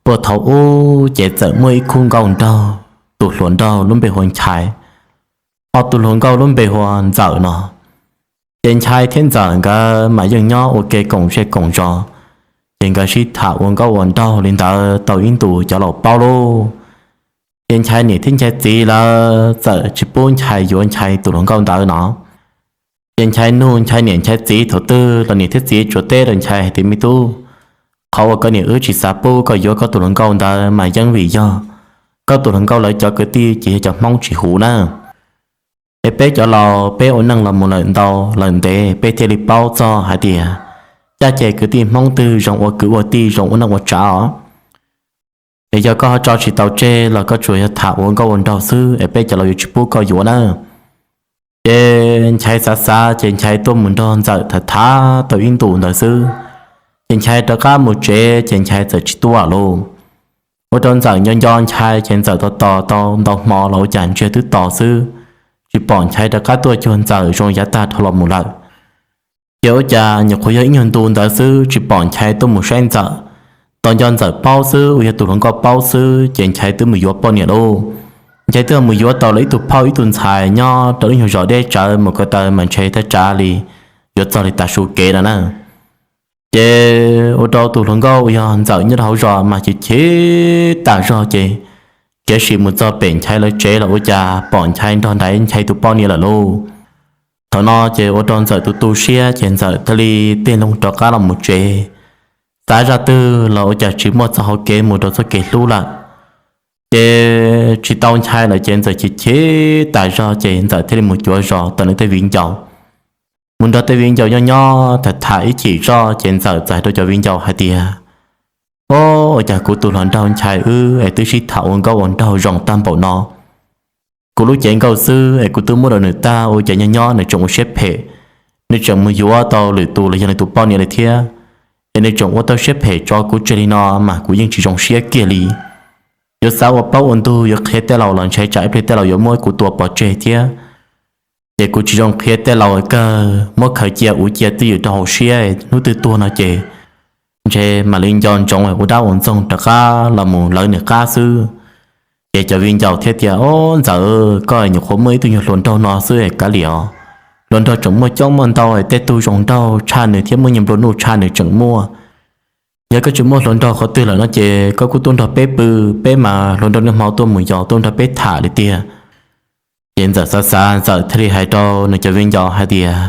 Puag thaum ub ces txawm muaj ib khub nkauj nraug, tus hluas nraug lub npe hu ua Nchai, ho tus hluas nkauj lub npe hu ua Ntxawm no. Ces Nchai thiab Ntxawm nkawd mas yeej nyob ua ke koom zej koom zos, ces nkawd sib tham ua nkauj ua nraug li ntawd tau ib ntus cov laus paub lauj. Ces Nchai niam thiab Nchai txiv lawv txawm tsis pub Nchai yuav Nchai tus hluas nkauj ntawd no. Ces Nchai nug Nchai niam Nchai txiv thaum twg los niam thiab txiv tsuas teb rau Nchai hais tias, me tub, qhov uas koj niam wb tsis xav pub koj yuav koj tus hluas nkauj ntawd mas yeej vim yog koj tus hluas nkauj lawv cov kwv tij ces yog cov Hmoob tsis huv na. Es peb cov laus peb ua neej los mus lawm ntau lawm ntev, peb thiaj li paub txog hais tias caj ces kwv tij Hmoob twg zoo ua kwv ua tij, zoo ua neej ua tsav os. Es yog koj ho tso tsis tau tseg los koj tsuas yog tham ua nkauj ua nraug xwb es peb cov laus yuav tsis pub koj yuav na. Ces Nchai xav xav ces Nchai tuaj mus nrog Ntxawm tham tham tau ib ntus ntawd xwb, ces Nchai rov qab mus tsev ces Nchai txawm tsis tuaj lauj. Ua rau Ntxawm nco nco Nchai ces Ntxawm tos tos tau ntau hmo los ua cas ntsiag twb to xwb, tsis pom Nchai rov qab tuaj cuag Ntxawm zoo yav tag dhau los mus lawm. Ces ua cas nyuam qhuav yog ib nyuag ntu ntawd xwb tsis pom Nchai tuaj mus saib Ntxawm. Tos nco Ntxawm paub xwb uas yog tus hluas nkauj paub xwb ces Nchai twb mus yuav poj niam lauj. Nchai twb mus yuav tau lawv ib tug phauj ib tug ntxhais nyob rau lub nyuag zos deb tsawv mus ko taw mas ntshe thaj tsam li yuav txog li tav su kev no na. Ces ua rau tus hluas nkauj uas yog Ntxawm nyob rau hauv zos mas chim chim tas zog ces khiav sim mus txog pem Nchai lawv tsev los ua cas pom Nchai nrog nraim Nchai tus poj niam lawm lauj. Thaum no ces ua rau Ntxawm tu tu siab ces Ntxawm thiaj li tig loo rov qab los mus tsev. Xav zaj twg los ua cas tsis muaj txoj hauv kev mus rau txoj kev hlub lawm. Ces tsis tau Nchai lawm ces Ntxawm chim chim tas zog ces Ntxawm thiaj li mus cuav zos tau nws tej viv ncaus. Mus nrog tej viv ncaus nyob nyob tham tham ib chim zoj ces Ntxawm txawm hais rau cov viv ncaus hais tias, o, ua cas kuv tus hluas nraug Nchai wb es twb sib tham ua nkauj ua nraug zoo tag npaum no, kuv lub cev nkauj xwb es kuv twb muab rau nws tag ua cas nyob nyob nws tseem ua siab phem, nws tseem mus yuav tau lwm tus los yog nws tus poj niam lawm thiab, es nws tseem ua tau siab phem tso kuv tseg li no mas kuv yeej tsis zoo siab kiag li. Yuav xav ua plaub ua ntug yuav qhia tej laus los ntshe tsam ib pliag tej laus yuav muab kuv tua pov tseg thiab. Ces kuv tsis zoo qhia tej laus kawg, muab khaws cia uv cia twj ywm rau hauv siab, hnub twg tuag no ces ntshe mam li nco ntsoov ua dab ua ntxoog rov qab los mus lawv nws qab xwb. Ces cov viv ncaus thiaj tias, o, Ntxawm, koj nyuam qhuav muaj ib tug nyuag hluas nraug no xwb es kav liam os. Hluas nraug tseem muaj coob muaj ntau, tej tug zoo nraug tshaj nws thiab muaj nyiaj nplua nuj tshaj nws tseem muaj. Yog koj tsis muaj hluas nraug qhov twg lawm no ces koj kuj tuaj nrog peb pw, peb mas hluas nraug niaj hmo tuaj mus yos tuaj nrog peb tham li tiag. Ces Ntxawm xav xav Ntxawm thiaj li hais rau nws cov viv ncaus hais tias,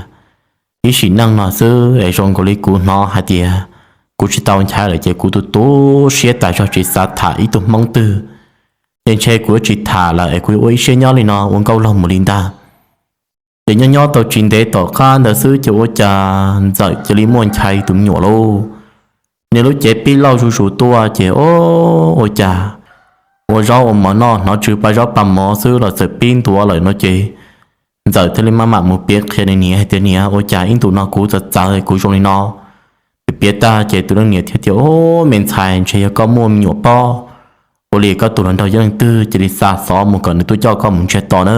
ib sim neej no xwb es zoo nkaus li kuv hnov hais tias kuv tsis tau Nchai lawm ces kuv tu tu siab tas zog tsis xav tham ib tug Hmoob twg. Ces ntshe kuv yuav tsis tham lawm es kuv yuav ua ib siab nyob li no ua nkauj laug mus li ntag. Ces nyob nyob tau tsis ntev tom qab ntawd xwb ces ua cas Ntxawm cia li muaj Nchai tus me nyuam lauj. Nws lub cev pib lauj zuj zus tuaj ces, o, ua cas ua zaub ua mov noj hnov tsw pa zaub pa mov xwb los txawm pib ntuav lawm no ces Ntxawm thiaj li maj mam mus piav qhia nws niam hais tias, niam, ua cas ib ntus no kuv txawv txawv kuv zoo li no. Piav piav tag ces tus leej niam thiaj tias, o, me ntxhais, ntshe yog koj muaj me nyuam pob, ua li koj tus hluas nraug yog leej twg cia li xa xov mus kom nws tuaj coj koj mus ntsiag to na.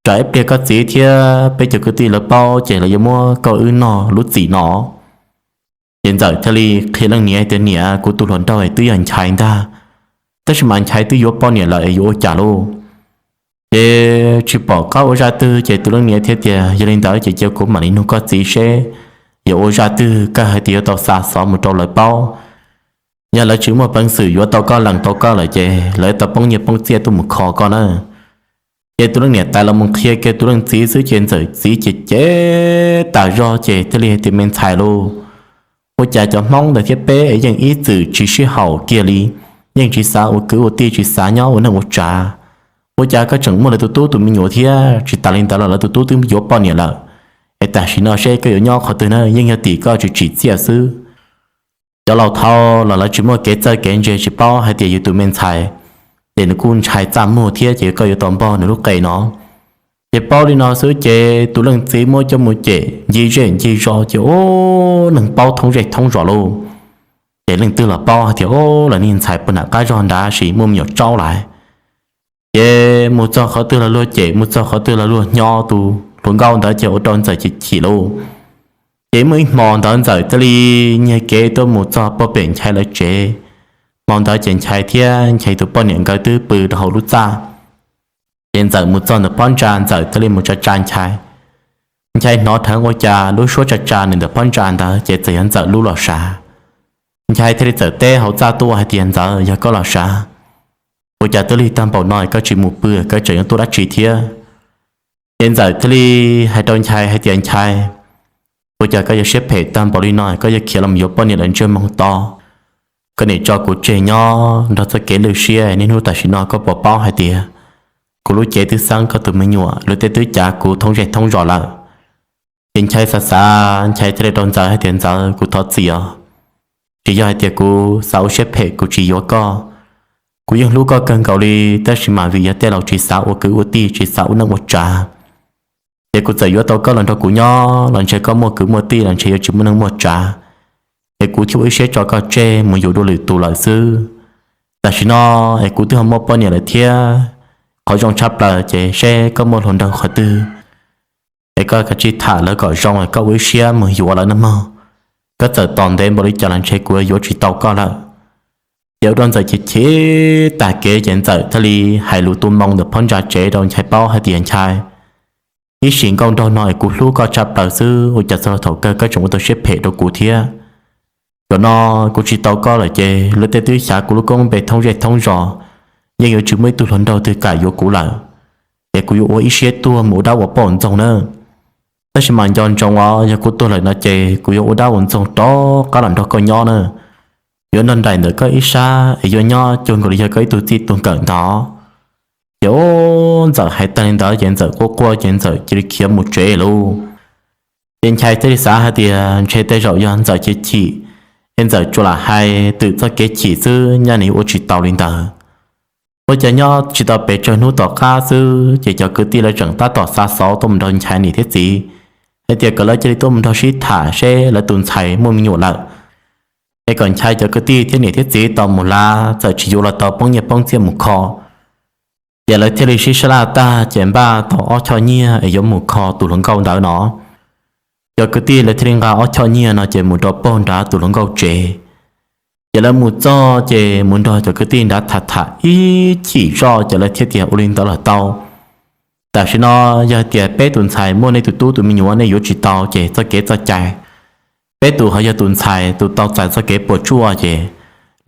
Tsam ib pliag koj txiv thiab peb cov kwv tij lawv paub ces lawv yuav muab koj wb noj lub txim no. Ces Ntxawm thiaj li qhia leej niam tias, niam, kuv tus hluas nraug twb yog Nchai ntag, tab sis mas Nchai twb yuav poj niam lawm es yuav ua cas lauj? Ces tsis pom qab ua zaj twg ces tus leej niam thiaj tias, yog li ntawd ces cia kuv mam li nug koj txiv seb yog ua zaj twg koj hais tias yuav tau xa xov mus rau lawv paub. Yog lawv tsis muaj peev xwm yuav tau koj lees tau koj lawm ces lawv tau poob nyiaj poob txiaj tuaj mus kho koj na. Ces tus leej niam tais los mus qhia kiag tus leej txiv xwb ces Ntxawm txiv ces cev tas zog ces thiaj li hais tias, me ntxhais lauj, ua cas cov Hmoob ntawd thiab peb es yeej ib txwm tsis sib haum kiag li, yeej tsis xav ua kwv ua tij tsis xav nyob ua neej ua tsav. Ua cas koj tseem muaj lawv tus tub tus me nyuam thiab, tsis tas li ntawd los lawv tus tub twb yuav poj niam lawm, es tam sim no seb koj yuav nyob qhov twg na, yeej yog tim koj tsis tsim txiaj xwb. Cov laus thaud los lawv tsis muaj kev txawj kev ntse tsis paub hais tias yus tus me ntxhais ces nws kuj ntshai txaj muag thiab ces koj yuav tau npog nws lub qe no. Ces paub li no xwb ces tus leej txiv muab coj mus cem ncig zej ncig zos ces ub, neeg paub thoob zej thoob zos lauj. Ces leej twg los paub hais tias ub, lawv niag ntxhais puag nram qab zog nrad sis muaj me nyuam tsaub lawm. Ces mus txog qhov twg los luag cem, mus txog qhov twg los luag hnyo tus hluas nkauj ntawd ces ua rau Ntxawm chim chim lauj. Ces muaj ib hmo ntawd Ntxawm thiaj li nyiag kev tuaj mus txog puag pem Nchai lawv tsev. Hmo ntawd ces Nchai thiab Nchai tus poj niam nkawd twb pw rau hauv lub txaj. Ces Ntxawm mus txog ntawm phab ntsa, Ntxawm thiaj li mus tsa tsa Nchai. Nchai hnov dheev ua cas lub suab tsa tsa nws ntawm phab ntsa ntawd ces txawm yog Ntxawm lub los sav. Nchai thiaj li txawm teb hauv txaj tuaj hais tias, Ntxawm, yog koj los sav, ua cas twb lig tag npaum no koj tsis mus pw, koj tseem yuav tuaj dab tsi thiab? Ces Ntxawm thiaj li hais rau Nchai hais tias, Nchai, ua cas koj yuav siab phem tag npaum li no, koj yuav khiav los yuav poj niam lawm ntsej muag to? Koj niam tso kuv tseg nyob nrog txoj kev lwj siab, niaj hnub tam sim no koj puas paub hais tias kuv lub cev twb xeeb koj tus me nyuam, luag tej twb cav kuv thoob zej thoob zos lawm. Ces Nchai xav xav, Nchai thiaj li rau Ntxawm hais tias, Ntxawm, kuv thov txim os. Tsis yog hais tias kuv xav ua siab phem, kuv tsis yuav koj. Kuv yeej hlub koj kawg nkaus li, tab sis mas vim yog tej laus tsis xav ua kwv ua tij, tsis xav ua neej ua tsav, ces kuv txawm yuav tau koj los nrog kuv nyob los ntshe koj muaj kwv muaj tij los ntshe yuav tsis muaj neej muaj tsav, es kuv thiaj ua ib siab tso koj tseg mus yuav dua lwm tus lawm xwb. Tam sim no es kuv twb ho muaj poj niam lawm thiab, qhov zoo tshaj plaws ces seb koj muaj hluas nraug qhov twg es koj kav tsij tham lawv kom zoo, koj ua ib siab mus yuav lawv nawb mog. Koj txawm tos ntev npaum li cas los ntshe kuv yuav tsis tau koj lawm. Ces ua rau Ntxawm chim chim tag kev ces Ntxawm thiaj li hais lus tu moo ntawm phab ntsa tsev rau Nchai paub hais tias, Nchai, ib sim nkauj nraug no es kuv hlub koj tshaj plaws xwb, ua cas txog thaum kawg koj tseem ua tau siab phem rau kuv thiab? Zaum no kuv tsis tau koj lawm ces luag tej twb xyav kuv lub koob npe thoob zej thoob zos, yeej yuav tsis muaj ib tug hluas nraug twg kam yuav kuv lawm. Ces kuv yuav ua ib siab tuag mus ua dab ua poj ntxoog nawb. Tab sis mas nco ntsoov os, yog kuv tuag lawm no ces kuv yuav ua dab ua ntxoog rov qab los nrog koj nyob na. Yuav nrog nraim ntawm koj ib sab es yuav nyob cuag nkaus li yog koj ib tug txij tug nkawm ntag. Ces ub, Ntxawm hais tag li ntawd ces Ntxawm quaj quaj ces Ntxawm cia li khiav mus tsev lauj. Ces Nchai thiaj li xav hais tias ntshe tej zaum yog Ntxawm chim chim, es Ntxawm tsuas lam hais twm txoj kev chim xwb, nyaj nws ua tsis tau li ntawd. Ua cas nyob tsis tau pes tsawg hnub tom qab xwb ces cov kwv tij lawv tseem tab tom xa xov tuaj mus nrog Nchai niam thiab txiv hais tias kom lawv cia li tuaj mus nrog sib tham seb lawv tus ntxhais muaj me nyuam lawm, es kom Nchai cov kwv tij thiab niam thiab txiv tau mus lav, txawm tsis yuav los tau poob nyiaj poob txiaj mus kho. Ces lawv thiaj li sib sab laj tag ces npaj tau ob choj nyiaj es yuav mus kho tus hluas nkauj ntawd no. Cov kwv tij lawv thiaj li nqa ob choj nyiaj no ces mus rau pem nrad tus hluas nkauj tsev. Ces lawv mus txog ces mus nrog cov kwv tij nrad tham tham ib chim zoj ces lawv thiaj tias, Ua li ntawd los tau. Tam sim no yog tias peb tus ntxhais muaj nej tus tub tus me nyuam nej yuav tsis tau ces txoj kev txoj cai, peb tus ho yog tus ntxhais tus tau txais txoj kev puas tsuaj ces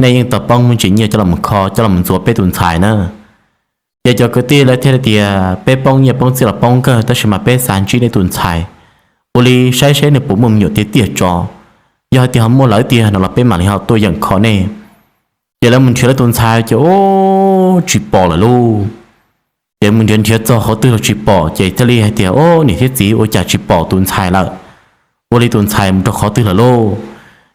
nej yeej tau poob me ntsis nyiaj coj los kho coj los ntxuav peb tus ntxhais na. Ces cov kwv tij lawv thiaj li tias, Peb poob nyiaj poob txiaj los poob kawg, tab sis mas peb xav ntsib nej tus ntxhais, ua li saib seb nws puas muaj me nyuam tiag tiag tso. Yog hais tias ho muaj lawm tiag no los peb mam li ho tuaj yeem kho nej. Ces lawv mus nrhiav lawv tus ntxhais ces ub, tsis pom lawm lauj. Ces mus nrhiav nrhiav txog qhov twg los tsis pom ces thiaj li hais tias, Ub, niam thiab txiv, ua cas tsis pom tus ntxhais lawm? Ua li tus ntxhais mus rau qhov twg lawm lauj?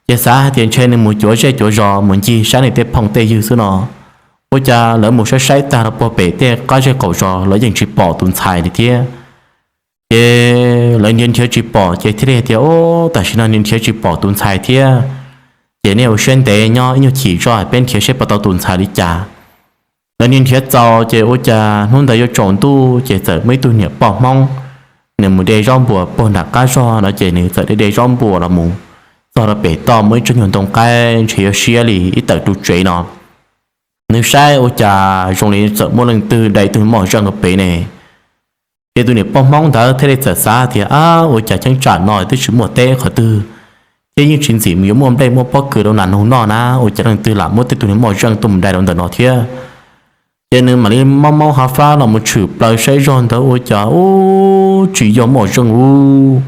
Ces xav hais tias ntshe nws mus cuav zej cuav zos mus ncig saib nws tej phooj tej ywg xwb no. Ua cas lawv mus saib saib tag rau puag pem tej qab zej qaum zos lawv yeej tsis pom tus ntxhais li thiab. Ces lawv nrhiav nrhiav tsis pom ces thiaj li hais tias, Ub, tam sim no nrhiav nrhiav tsis pom tus ntxhais thiab. Ces nej ua siab ntev nyob ib nyuag chim zoj peb nrhiav seb puas tau tus ntxhais li cas. Lawv nrhiav nrhiav txaus ces ua cas hnub ntawd yuav tsaus ntuj ces txawm muaj ib tug niam poj Hmoob, nws mus de zaub npuas puag nram qab zog no ces nws txawm de de zaub npuas los mus txog rau pem toj muaj ib tsob nyuag ntoo qaib ntshe yuav siab li ib tawm ru tsev no. Nws saib ua cas zoo li txawm muaj leej twg de tus moj zeej rau pem ne. Ces tus niam poj Hmoob ntawd thiaj li txawm xav tias, Ab, ua cas cheeb tsam no twb tsis muaj teb qhov twg, thiab yeej tsis ntxim mus yuav muaj nplej muaj pob kws rau nas noog noj na, ua cas leej twg lam muab tej tug niag moj zeej tuaj mus dai rau ntawm no thiab? Ces nws mam li maub maub hav fab los mus tshwm plaws saib zog ntawd ua cas ub, tsis yog moj zeej ub,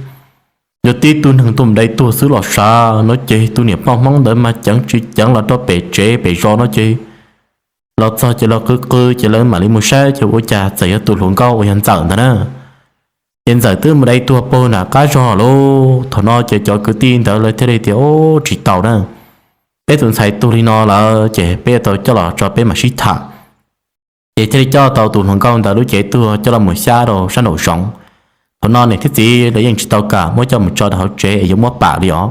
yog tib tug neeg tuaj mus dai tuag xwb los sav no. Ces tus niam poj Hmoob ntawd mas ceev tsis ceev los rau pem tsev pem zos no ces los txog ces los qw qw ces lawv mam li mus saib ces ua cas txawm yog tus hluas nkauj uas yog Ntxawm ntawd na. Ces Ntxawm twb mus dai tuag puag nram qab zog lauj. Thaum no ces cov kwv tij ntawd lawv thiaj li tias, Ub, tsis tau na, peb tus ntxhais tuag li no lawm ces peb yuav tau coj los tso peb mam sib tham. Ces thiaj li coj tau tus hluas nkauj ntawd lub cev tuag coj los mus xyab rau sab nraum zoov. Thaum no niam thiab txiv lawv yeej tsis tau kam muab coj mus tso rau hauv tsev es yuav muab pam li os.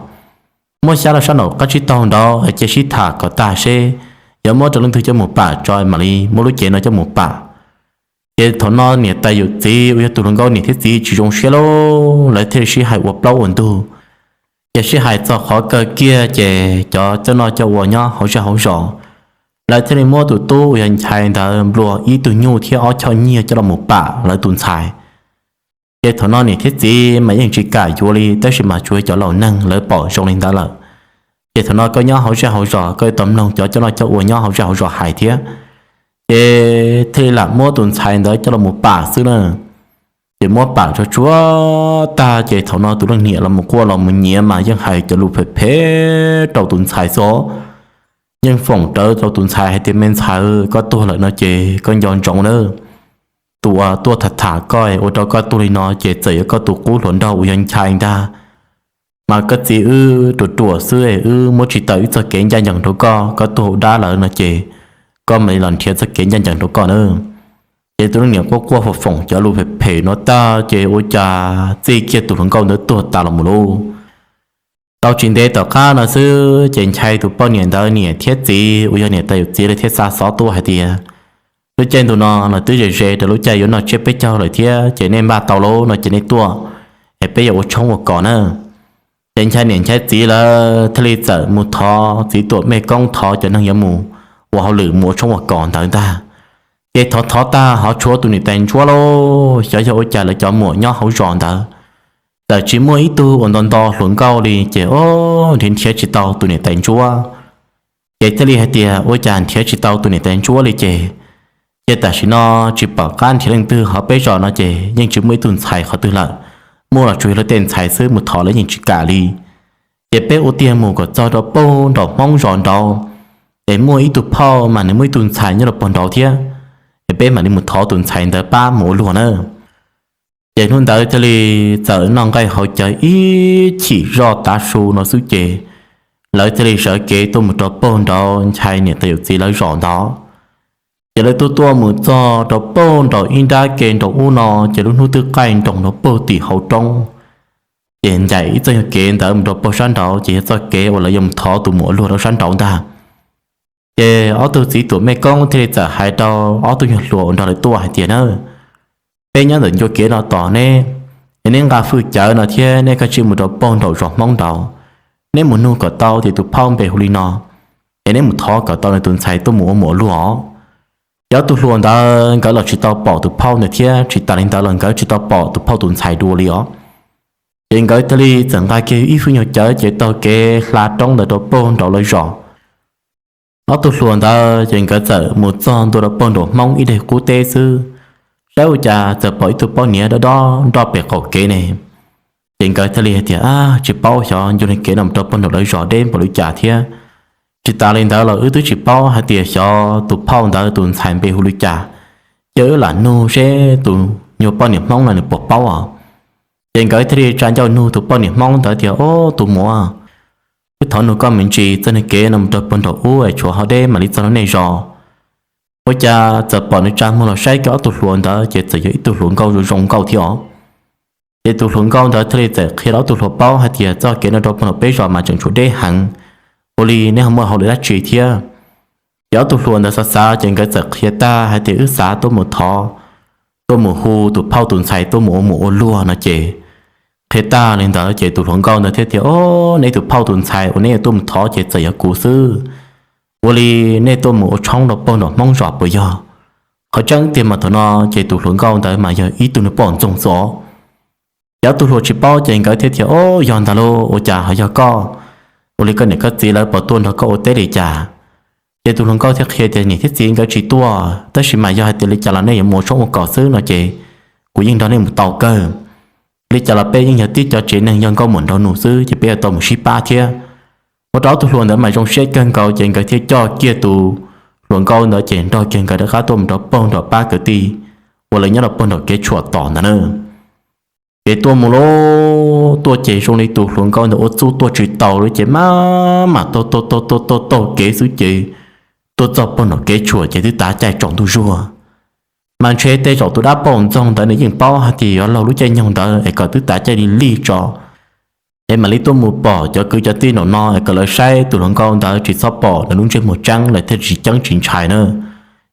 Muab xyab rau sab nraum qab tsib taug nraud es cia sib tham kom tag seb yuav muab rau leej twg coj mus pam tso mam li muab lub cev no coj mus pam. Ces thaum no niam tais yawm txiv uas yog tus hluas nkauj niam thiab txiv tsis zoo siab lauj, lawv thiaj li sib hais ua plaub ua ntug. Ces sib hais txog qhov kawg kiag ces cov coj noj coj ua nyob hauv zej hauv zos Lawv thiaj li muab tus tub uas yog Nchai ntawd nplua ib tug nyuj thiab ob choj nyiaj coj los mus pam lawv tus ntxhais. Ces thaum no niam thiab txiv mas yeej tsis kam yuav li, tab sis mas tsuas yog cov laus neeg lawv pom zoo li ntawd lawm. Ces thaum no koj nyob hauv zej hauv zos koj yuav tau mloog cov coj noj coj ua nyob hauv zej hauv zos hais thiab. Ces thiaj li lam muab tus ntxhais ntawd coj los mus pam xwb na. Ces muab pam tsuag tsuag tag ces thaum no tus leej niam los mus quaj los mus nyiav mas yeej hais cov lus phem phem rau tus ntxhais xwb os. Yeej foom rawv rau tus ntxhais hais tias, me ntxhais, koj tuag lawm no ces koj nco ntsoov na, tus uas tuaj tham tham koj ua rau koj tuag li no ces txawm yog koj tus qub hluas nraug uas yog Nchai ntag. Mas koj txiv wb ruam ruam xwb, wb muab tsis tawm ib txoj kev ncaj ncees rau koj, koj tuag ua dab lawm no ces koj mam li los nrhiav txoj kev ncaj ncees rau koj na. Ces tus leej niam quaj quaj foom foom cov lus phem phem no tag ces ua cas txij kiag tus hluas nkauj ntawd tuag tas los mus lauj. Tau tsis ntev tom qab no xwb ces Nchai tus poj niam ntawd niam thiab txiv uas yog niam tais yawm txiv lawv thiaj xa xov tuaj hais tias, lub caij ntu no los twb ze ze rau lub caij yuav noj tsiab peb caug lawm thiab ces nej npaj tau lauj no ces nej tuaj es peb yuav ua tshoob ua kos na. Ces Nchai niam Nchai txiv lawv thiaj li txawm mus thov txiv tuam mej koob thov cov neeg yuav mus ua hauj lwm mus ua tshoob ua kos ntawd ntag. Ces thov thov tag ho tshuav tus niam tais ntsuab lauj, xyov yog ua cas lawv cov muam nyob hauv zos ntawd txawm tsis muaj ib tug uas nto nto hluas nkauj li ces o nrhiav nrhiav tsis tau tus niam tais ntsuab. Ces thiaj li hais tias ua cas nrhiav tsis tau tus niam tais ntsuab li ces, ces tam sim no tsis pom qab nrhiav leej twg hauv peb zos no ces yeej tsis muaj ib tug ntxhais qhov twg lawm, muaj los tsuas yog luag tej ntxhais xwb mus thov lawv yeej tsis kam li. Ces peb ua tiag mus kom txog rau puag nraum Hmoob zos nraud, es muaj ib tug phauj mas nws muaj ib tug ntxhais nyob rau puag nraud thiab, es peb mam li mus thov tus ntxhais ntawd pab mus ua luag na. Ces hnub ntawd thiaj li txawm noj nqaij haus cawv ib chim zoj tav su no xwb ces lawv thiaj li sawv kev tuaj mus rau puag nraud Nchai niam tais yawm txiv lawv zos ntawd. Ces lawv tuaj tuaj mus txog rau puag nraum ib nrab ke nraum ub no ces lub hnub twb qaij nroos rau puag tim hauv roob. Ces ncaim ib txoj kev ntawd mus rau puag sab nraud ces yog txoj kev uas lawv yuav mus thov tus muam ua luag rau sab nraud ntag. Ces ob tug txiv tuam mej koob thiaj li txawm hais rau ob tug nyuag hluas uas nrog lawv tuaj hais tias na, peb nyob ntawm ncua kev no tos neb, es neb nqa hwj cawv no thiab neb kav tsij mus rau puag nraum zos Hmoob nraud, neb mus nug kom tau tias tus phauj npe hu li no, es neb mus thov kom tau nws tus ntxhais tuaj mus ua muam ua luag os. Ces ob tug hluas ntawd nkawd los tsis tau pom tus phauj ntawd thiab tsis tas li ntawd los nkawd tsis tau pom tus phauj tus ntxhais dua li os. Ces nkawd thiaj li txawm nqa kiag ib hwj nyuag cawv ces taug kev hla roob ntawd rau puag nraum lawv zos. Ob tug hluas ntawd ces nkawd txawm mus txog ntua rau puag nraum Hmoob ib daim qub teb xwb, saib ua cas txawm pom ib tug poj niam dob dob nroj pem qaum kev ne. Ces nkawd thiaj li hais tias, ab, tsis paub xyov ncua li kev no mus rau puag nraum lawv zos deb npaum li cas thiab. Tsis tas li ntawd los wb twb tsis paub hais tias xyov tus phauj ntawd tus ntxhais npe hu li cas, cia wb lam nug seb tus nyuag poj niam Hmoob no nws puas paub os. Ces nkawd thiaj li tsa ncauj nug tus poj niam Hmoob ntawd tias, ob, tus muam, wb thov nug koj me ntsis, txoj niag kev no mus rau puag nraum ub es tshuav ho deb mam li txog rau nej zos, ua cas txawm pom nws tsa muag los saib kiag ob tug hluas ntawd ces txawm yog ib tug hluas nkauj zoo zoo nkauj thiab os. Ces tus hluas nkauj ntawd thiaj li txawm qhia rau ob tug hluas paub hais tias txoj kev no rau puag nraum peb zos mas tseem tshuav deb heev, ua li neb ho muaj hauj lwm dab tsi thiab. Ces ob tug hluas ntawd xav xav ces nkawd txawm qhia tag hais tias wb xav tuaj mus thov, tuaj mus hu tus phauj tus ntxhais tuaj mus ua muam ua luag no ces, qhia tag li ntawd ces tus hluas nkauj ntawd thiaj tias, ob, neb tus phauj tus ntxhais uas neb yuav tuaj mus thov ces txawm yog kuv xwb, ua li nej tuaj mus ua tshoob rau puag nraum Hmoob zos puas yog? Qhov tseeb tiag mas thaum no ces tus hluas nkauj ntawd mas yog ib tug niag poj ntxoog xwb os. Ces ob tug hluas tsis paub ces nkawd thiaj tias, ob, yog ntag lauj, ua cas ho yog koj? Ua li koj niam koj txiv lawv puas tuaj nrog koj ua teb li cas? Ces tus hluas nkauj thiaj qhia tias niam thiab txiv nkawd tsis tuaj, tab sis mas yog hais tias li cas los nej yuav mus ua tshoob ua kos xwb no ces kuv yeej nrog nej mus tau kawg. Li cas los peb yeej yog tib cov tsev neeg yog nkauj muam nraug nus xwb ces peb yuav tau mus sib pab thiab. Ua rau ob tug hluas ntawd mas zoo siab kawg nkaus ces nkawd thiaj coj kiag tus hluas nkauj ntawd ces nrog kiag nkawd rov qab tuaj mus rau puag nraum pab kwv tij uas lawv nyob rau puag nraum kev tshuam tom ntawd na. Ces tuaj mus lauj, tuaj ces zoo li tus hluas nkauj ntawd ua txuj tuaj tsis taus li ces maj mam taug taug taug taug taug kev xwb ces tuaj txog puag nraum kev tshuam ces twb tav caij tsaus ntuj zuag. Mas ntshe tej zaum tus dab poj ntxoog ntawd nws yeej paub hais tias yuav laug lub caij nyoog ntawd es kom twb tav caij li lig tso, es mam li tuaj mus pom cov kwv cov tij nraum no es kom lawv saib tus hluas nkauj ntawd tsis txhob pom nws lub ntsej muag tseeb lawv thiaj tsis ceeb tsis ntshai na,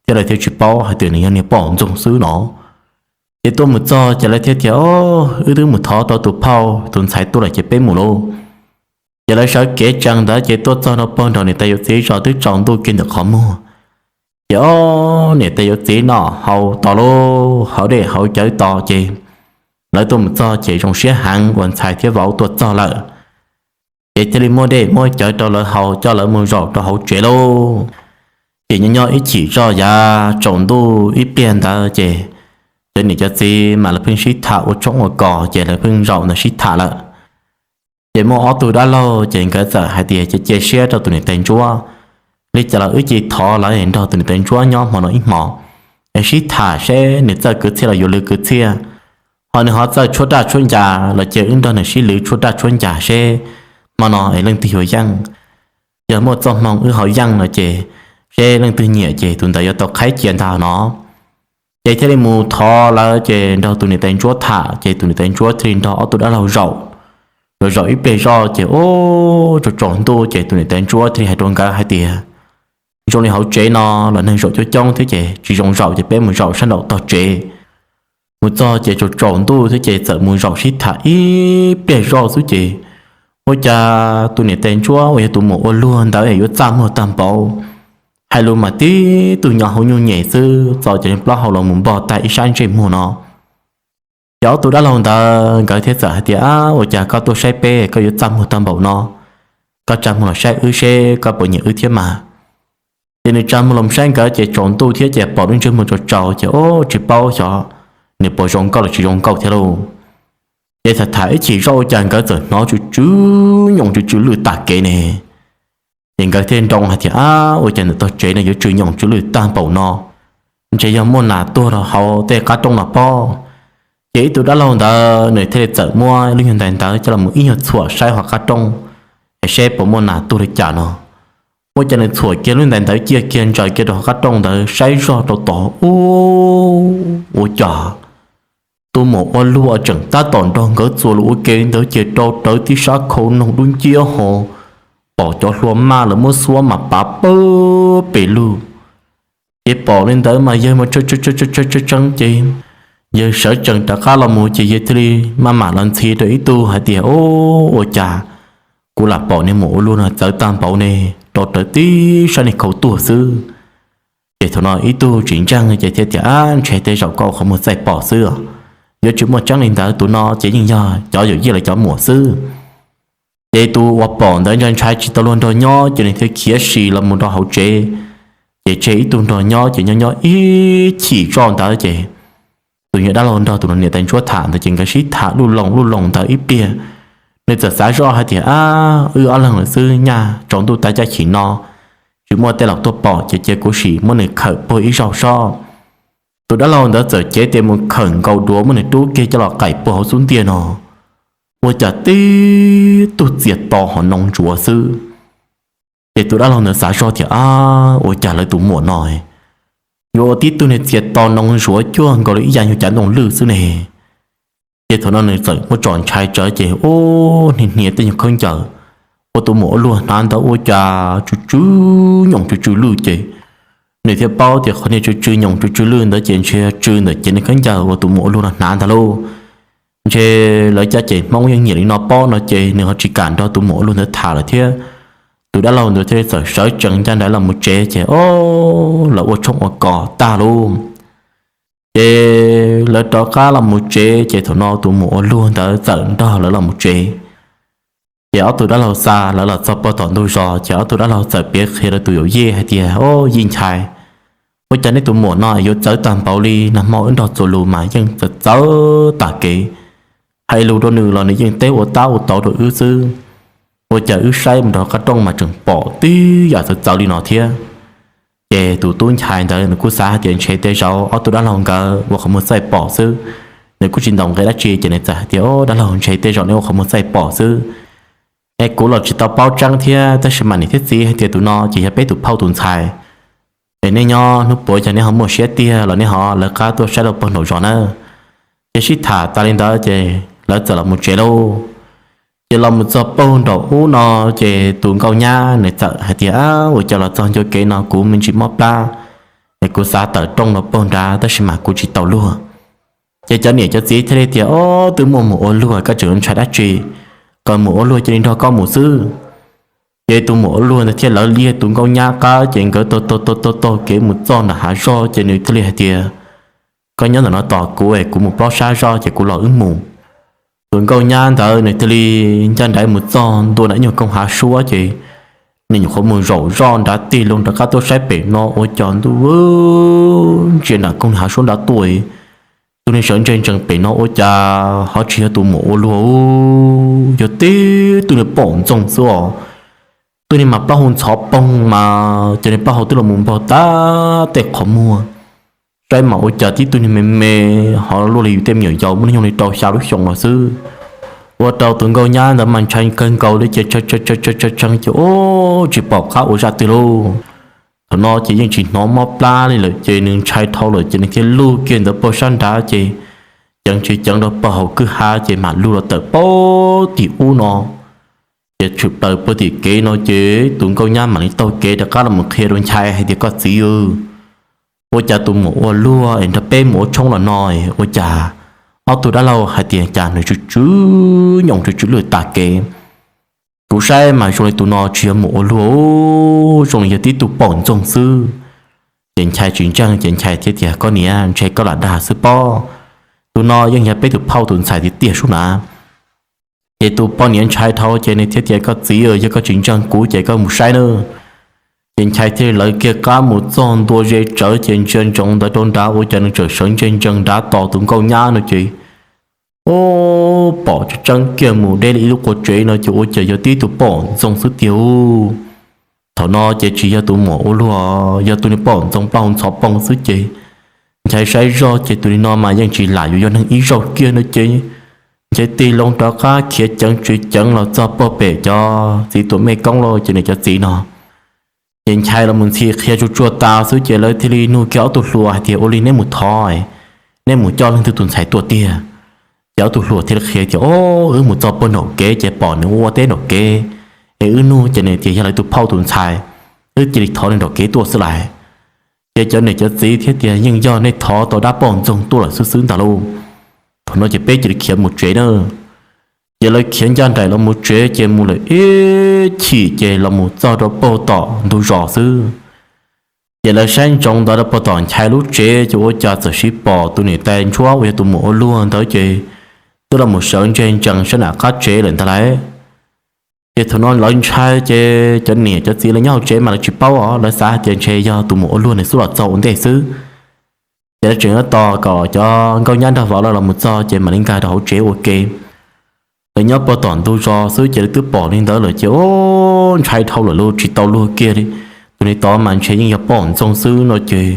thiab lawv thiaj tsis paub hais tias nws yog niag poj ntxoog xwb no. Ces tuaj mus txog ces lawv thiaj tias, o, wb twb mus thov tau tus phauj tus ntxhais tuaj lawm ces peb mus lauj. Ces lawv sawv kev tsees ntawd ces tuaj txog rau puag nraum niam tais yawm txiv zos twb tsaus ntuj kiag ntawm qhov muag. Ces ob niam tais yuav txiv noj haus tos lauj, haus dej haus cawv tos ces lawv tuaj mus txog ces zoo siab heev uas ntxhais thiab vauv tuaj txog lawm. Ces thiaj li muab dej muab cawv rau lawv haus coj lawv mus zaum rau hauv tsev lauj. Ces nyob nyob ib chim zoj yav tsaus ntuj ib pliag ntawd ces cov niam cov txiv mas lawv pheej sib tham ua tshoob ua kos ces lawv pheej zaum ntawd sib tham lawm. Ces muaj ob tug dab laug ces nkawd txawm hais tias cia cia siab rau tus niam tais ntsuab, li cas los wb cia li thov lawv nrog tus niam tais ntsuab nyob hmo no ib hmos, es sib tham seb nws txawj kwv txhiaj los yuav lwv kwv txhiaj, ho nws ho txawj tshuab raj tshuab ncas los cia wb nrog nws sib lwv tshuab raj tshuab ncas seb hmo no es leej twg yuav yeej. Yog muaj txoj hmoo wb ho yeej no ces seb leej twg nyiam ces tus ntawd yuav tau qhaib cia ntag no. Ces thiaj li mus thov lawv ces nrog tus niam tais ntsuab tham ces tus niam tais ntsuab thiaj li nrog ob tug dab laug zaum. Zaum zaum ib pliag zoj ces ub, tsaus tsaus ntuj ces tus niam tais ntsuab thiaj li hais rau nkawd hais tias zoo li hauv tsev no los neeg zaum coob coob thiab ces tsis zoo zaum ces peb mus zaum sab nraum tog tsev. Mus txog ces tsaus tsaus ntuj thiab ces txawm mus zaum sib tham ib pliag zoj xwb ces ua cas tus niam tais ntsuab uas yog tus muam ua luag ntawd yuav txaj muag tag npaum, hais lus mas tib tug nyo hauv nyuj nyem xwb, txo cov plaub hau los mus npog tag ib sab ntsej muag no. Ces ob tug dab laug ntawd nkawd thiaj txawm hais tias, Ab, ua cas koj tuaj saib peb koj yuav txaj muag tag npaum no? Koj tsa muag los saib wb seb koj puas nyiam wb thiab mas. Ces nws tsa muag los saib nkawd ces tsaus ntuj thiab ces pom lub ntsej muag tsaus tsaus ces ub, tsis paub xyov nws puas zoo nkauj los tsis zoo nkauj thiab lauj. Ces tham tham ib chim zoj ua cas nkawd txawm hnov tsw tsw nyoos tsw tsw lwj tag kev ne. Ces nkawd thiaj nroo hais tias, Ab, ua cas ntawm tog tsev no yuav tsw nyoos tsw lwj tag npaum no? Ntshe yog muaj nas tuag rau hauv tej qab rooj no pob. Ces ib tug dab laug ntawd nws thiaj li txawm muab lub nyuag ntais ntawd coj los ib nyuag txhuam saib hauv qab rooj, es seb puas muaj nas tuag li cas no. Ua cas nws txhuam kiag lub ntais ntawd ciaj kiag ntsaws kiag rau hauv qab rooj ntawd saib zog rau tod ub, ua cas tus muam ua luag tseem tab tom nrog nkawd txuas lus ua ke ntawd ces rau rawv tib sab khau noog dub nciab ho pom cov hlua maj lawv muab xuab mas pav pawg pes lug. Ces pom li ntawd mas yawg mas tseeb tseeb ces yawg sawv tsees rov qab los mus ces yawg thiaj li maj mam los ntxhi rau ib tug hais tias, Ub, ua cas kuv lam pom niag muam ua luag no txawv tag npaum ne, rau rawv tib sab niag khau tuag xwb. Ces thaum no ib tug tsis ntseeg ces thiaj tias, Ab, ntshe tej zaum koj ua qhov muag txaij pom xwb, yuav tsis muaj tseeb li ntawd, tus no ces yeej yog cov yawm yij los cov muam xwb. Ces tus uas pom ntawd ntshai ntshai tsis tau luag nrog nyob ces nws thiaj khiav si los mus rau hauv tsev. Ces tseg ib tug nrog nyob ces nyob nyob ib chim zoj ntawd ces tus nyuag dab laug nrog tus niam tais ntsuab tham ntawd ces nkawd sib tham luj loos luj loos ntawd ib pliag, nws txawm xav zoj hais tias, Ab, wb ob leeg lawm xwb, nyaj tsaus ntuj tag caij chim no tsis muaj tej laus tuaj pom ces cia kuv sim muab nws khawm puag ib zaug sob. Tus dab laug ntawd txawm cev tes mus khawm nkaus duav muab nws rub kiag coj los qaim puag hauv xub ntiag no, ua cas tib tug txias to ho noo ntsuav xwb. Ces tus dab laug ntawd xav zoj tias, Ab, ua cas lawv tus muam no yuav ua tib tug niag txias to noo ntsuav cuag nkaus li ib yam nyuag cav ntoo lwj xwb ne? Ces thaum no nws txawm muab tsom ntshai tsawv ces ub, hnia hnia tej nyuag khaub ncaws ua tus muam ua luag hnav ntawd ua cas tsw tsw nyoos tsw tsw lwj ces nws thiaj paub tias qhov niag tsw tsw nyoos tsw tsw lwj ntawd ces ntshe tsw ntawm cev niag khaub ncaws uas tus muam ua luag no hnav ntag lauj. Ntshe lawv cov ceg Hmoob yeej nyiam li no pob no ces nws ho tsis kam nrog tus muam ua luag ntawd tham lawm thiab. Tus dab laug ntawd thiaj li txawm sawv tsees ncaj nraim los mus tsev ces ob lawv ua tshoob ua kos tag lauj. Ces lawv rov qab los mus tsev ces thaum no tus muam ua luag ntawd txawm nrog lawv los mus tsev. Ces ob tug dab laug xa lawv los txog puag tom ntug zos ces ob tug dab laug txawm piav qhia rau tus yawm yij hais tias, Ob, yij Nchai, ua cas nej tus muam no yuav txawv tag npaum li? Nag hmo wb nrog txuas lus mas yeej txawv txawv tag kev, hais lus rau nws los nws yeej teb ua tab ua tauv rau wb xwb. Ua cas wb saib mus rau qab rooj mas tseem pom tib yam txawv txawv li no thiab. Ces tus tub Nchai ntawd nws kuj xav hais tias ntshe tej zaum ob tug dab laug nkawd ua qhov muag txaij pom xwb, nws kuj tsis ntaus nqe dab tsi ces nws txawm hais tias, Ob, dab laug, ntshe tej zaum nej ua qhov muag txaij pom xwb. Es kuv los tsis tau paub tseeb thiab, tab sis mas niam thiab txiv hais tias tus no ces yog peb tus phauj tus ntxhais. Es nej nyob hnub puav yog nej ho muaj siab tiag los nej ho lawv qab tuaj saib rau puag nraum zos nawb. Ces sib tham tas li ntawd ces lawv txawm los mus tsev lauj. Ces los mus txog puag nraum ub no ces tus nkauj nyab nws txawm hais tias, Ab, ua cas los txog ncua kev no kuv me ntsis mob plab, es kuv xav tawm rooj rau puag nrad tab sis mas kuv tsis tau luag. Ces cov niam cov txiv thiaj li tias, Ob, twb muaj muam ua luag koj tseem ntshai dab tsi? Kom muam ua luag cia li nrog koj mus xwb. Ces tus muam ua luag ntawd thiab lawv li tus nkauj nyab qab ces nkawd taug taug taug taug kev mus txog nram hav zog ces nws thiaj li hais tias, koj nyob ntawm no tos kuv es kuv mus plob sab zog ces kuv los wb mus. Tus nkauj nyab ntawd nws thiaj li ncaj nraim mus txog ntua nram ib nyuag koog hav suab ces nws nyuam qhuav mus zaum zoj nrad tig loo rov qab tuaj saib pem no ua cas ntuj, ntsia nram koog hav suab nrad tuaj, tus niag sawv ntseg ntsees pem no ua cas ho tsis yog tus muam ua luag, yog tib tug niag pom ntxoog xwb os. Tug niag mas plaub hau ntxhov poog mas cov niag plaub hau twb los mus npog tag tej qhov muag. Saib mas ua cas tib tug niag me me, ho luaj li yus tej me nyuam yaus muaj hnub nyoog li rau xya lub xyoo los xwb. Ua rau tus nkauj nyab ntawd mas ntshai kawg nkaus li ces tshee tshee ces ub tsis pom qab ua zaj twg lauj. Thaum no ces yeej tsis hnov mob plab li lawm ces nws ntshai dhau lawm ces nws thiaj lug kiag ntawd puag sab nrad ces ceev tsis ceev rau puag hauv kwj ha ces mam lug los tawm puag tim ub no. Ces tshwm plaws puag tim kev no ces tus nkauj nyab mam li taug kev rov qab los mus qhia rau Nchai hais tias, koj txiv, ua cas tus muam ua luag es nrog peb mus ua tshoob los no, ua cas ob tug dab laug hais tias cas nws tsw tsw nyoos tsw tsw lwj tas kev. Kuv saib mas zoo li tus no tsis yog muam ua luag, zoo li yog tib tug pom ntxoog xwb. Ces Nchai tsis ntseeg ces Nchai thiaj tias, koj niam, ntshe koj lam dag xwb pob, tus no yeej yog peb tus phauj tus ntxhais tiag tiag sub na. Ces tus poj niam ntshai dhau ces nws thiaj tias, koj txiv, yog koj tsis ntseeg kuv ces koj mus saib nawb. Ces Nchai thiaj li lawv kiag qab mus txog ntua ze tsawv ces ntsia ntsoov ntawd rau nrad ua cas nws tseem sawv ntseg ntsees nrad tos tus nkauj nyab no ces ub, pom tseeb tseeb kiag mus deb li ib lub qua tsev no ces ua cas yog tib tug pom ntxoog xwb tiag ub. Thaum no ces tsis yog tus muam ua luag, yog tus niag pom ntxoog plaub hau ntxhov poog xwb ces Nchai saib zoj ces tus niag no mas yeej tsis lam yuav yog neeg ib zaug kiag no ces Nchai tig loo rov qab khiav ceev tsis ceev los txog puag pem cov txiv tuam mej koob los ces nws cov txiv no ces Nchai los mus ntxhi qhia tsuag tsuag tas xwb ces lawv thiaj li nug kiag ob tug hluas hais tias, ua li neb mus thov, neb mus coj leej twg tus ntxhais tuaj tiag? Ces ob tug hluas thiaj li qhia tias, o, wb mus txog puag nraum kev ces pom nws ua ua teb nraum kev, es wb nug ces nws tias yog lawv tus phauj tus ntxhais, wb cia li thov nws nraum kev tuaj xwb lais. Ces cov niam cov txiv thiaj tias, yeej yog nej thov tau dab poj ntxoog tuaj lawm xwb xwb ntag lauj. Thaum no ces peb cia li khiav mus tsev na. Ces lawv khiav ncaj nraim los mus tsev ces mus lawm ib chim ces los mus txog rau puag tom ntug zos xwb. Ces lawv saib ntsoov ntawd rau puag tom Nchai lub tsev ces ua cas txawm sis pom tus niam tais ntsuab uas yog tus muam ua luag ntawd ces twb los mus sawv ntseg ntsees sab nram qab tsev lawm ntag lauj. Ces thaum no lawv ntshai ces cov niam cov txiv lawv nyob hauv tsev mas lawv tsis paub os, lawv xav hais tias ntshe yog tus muam ua luag nws xub los txog ua ntej xwb. Ces lawv tseem yuav tos kom cov nkauj nyab nrog vauv lawv los mus txog ces mam li nkag rau hauv tsev ua ke. Lawv nyob puag tom ntug zos xwb ces lawv twb pom li ntawd lawm ces ub, ntshai dhau lawm lauj, tsis tau luag kiag li. Tus niag tod mas ntshe yeej yog poj ntxoog xwb no ces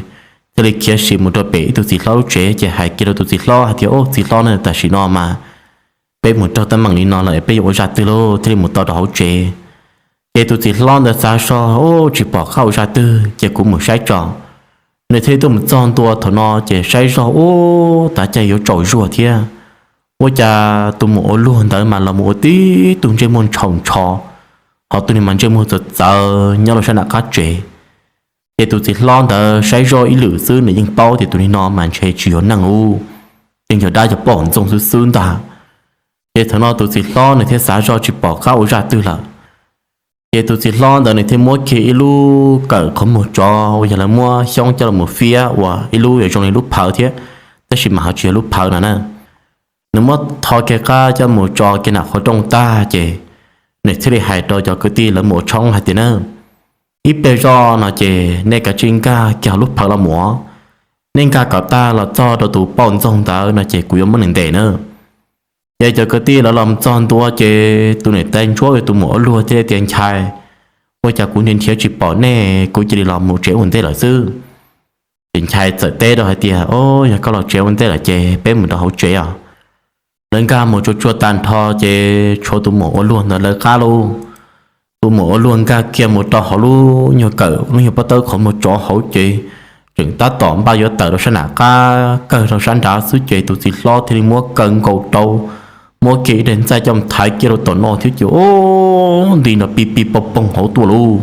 thiaj li khiav sim mus rau pem ib tug txiv hlob lub tsev ces hais kiag rau tus txiv hlob hais tias, o, txiv hlob na, tam sim no mas peb mus raug teeb meem li no lawm es peb yuav ua zaj twg lauj, thiaj li mus tau rau hauv tsev. Ces tus txiv hlob ntawd xav zog, o, tsis pom qab ua zaj twg ces kuv mus saib tso. Nws thiaj li tuaj mus txog ntua thaum no ces saib zog, ub, tav caij yuav tsaus zuag thiab. Ua cas tus muam ua luag ntawd mas los mus ua tib tug ntsej muag ntshaus ntsho, ho tus niag mas ntsej muag txawv txawv nyob rau sab nram qab tsev. Ces tus txiv hlob ntawd saib zoj ib lwm xwb nws yeej paub tias tus niag no mas ntshe tsis yog neeg ub, yeej yog dab yog poj ntxoog xwb xwb ntag. Ces thaum no tus txiv hlob nws thiaj xav zoj tsis pom qab ua zaj twg lawm. Ces tus txiv hlob ntawd nws thiaj muab kiag ib lub kawm qhov muag tsov uas yog lawv muab xyoob coj los mus fiab ua ib lub zoo li lub phawv thiab, tab sis mas ho tsis yog lub phawv no na. Nws muab tho kiag qab coj mus tso kiag nram qhov rooj tag ces nws thiaj li hais rau cov kwv tij lawv mus ua tshoob hais tias na, ib pliag zoj no ces nej kav tsij nkag kiag hauv lub phawv los mus, nej nkag kom tag los txog rau tus poj ntxoog ntawd no ces kuv yuav muab nws ntes na. Ces cov kwv tij lawv los txog ntua ces tus niam tais ntsuab uas tus muam ua luag thiaj li tias, Nchai, ua cas kuv nrhiav nrhiav tsis pom nej, kuv cia li los mus tsev ua ntej lawm xwb. Ces Nchai txawm teb rau hais tias, O, yog koj los tsev ua ntej lawm ces peb mus rau hauv tsev os. Lawv nkag mus tsuag tsuag tag nrho ces tshuav tus muam ua luag ntawd lawv qab lauj. Tus muam ua luag nkag kiag mus rau hauv lub nyuag kawm lub nyuag pob tawb qhov muag tsov hauv ces tseem tab tom npaj yuav tawm rau sab nram qab kawg rau sab nrad xwb ces tus txiv hlob thiaj li muab kaw nkaus rau, muab kiag ib daig ntxaij coj thaiv kiag rau tom no thiab ces ub, nti nrov pig pig pog poog hauv tuaj lauj.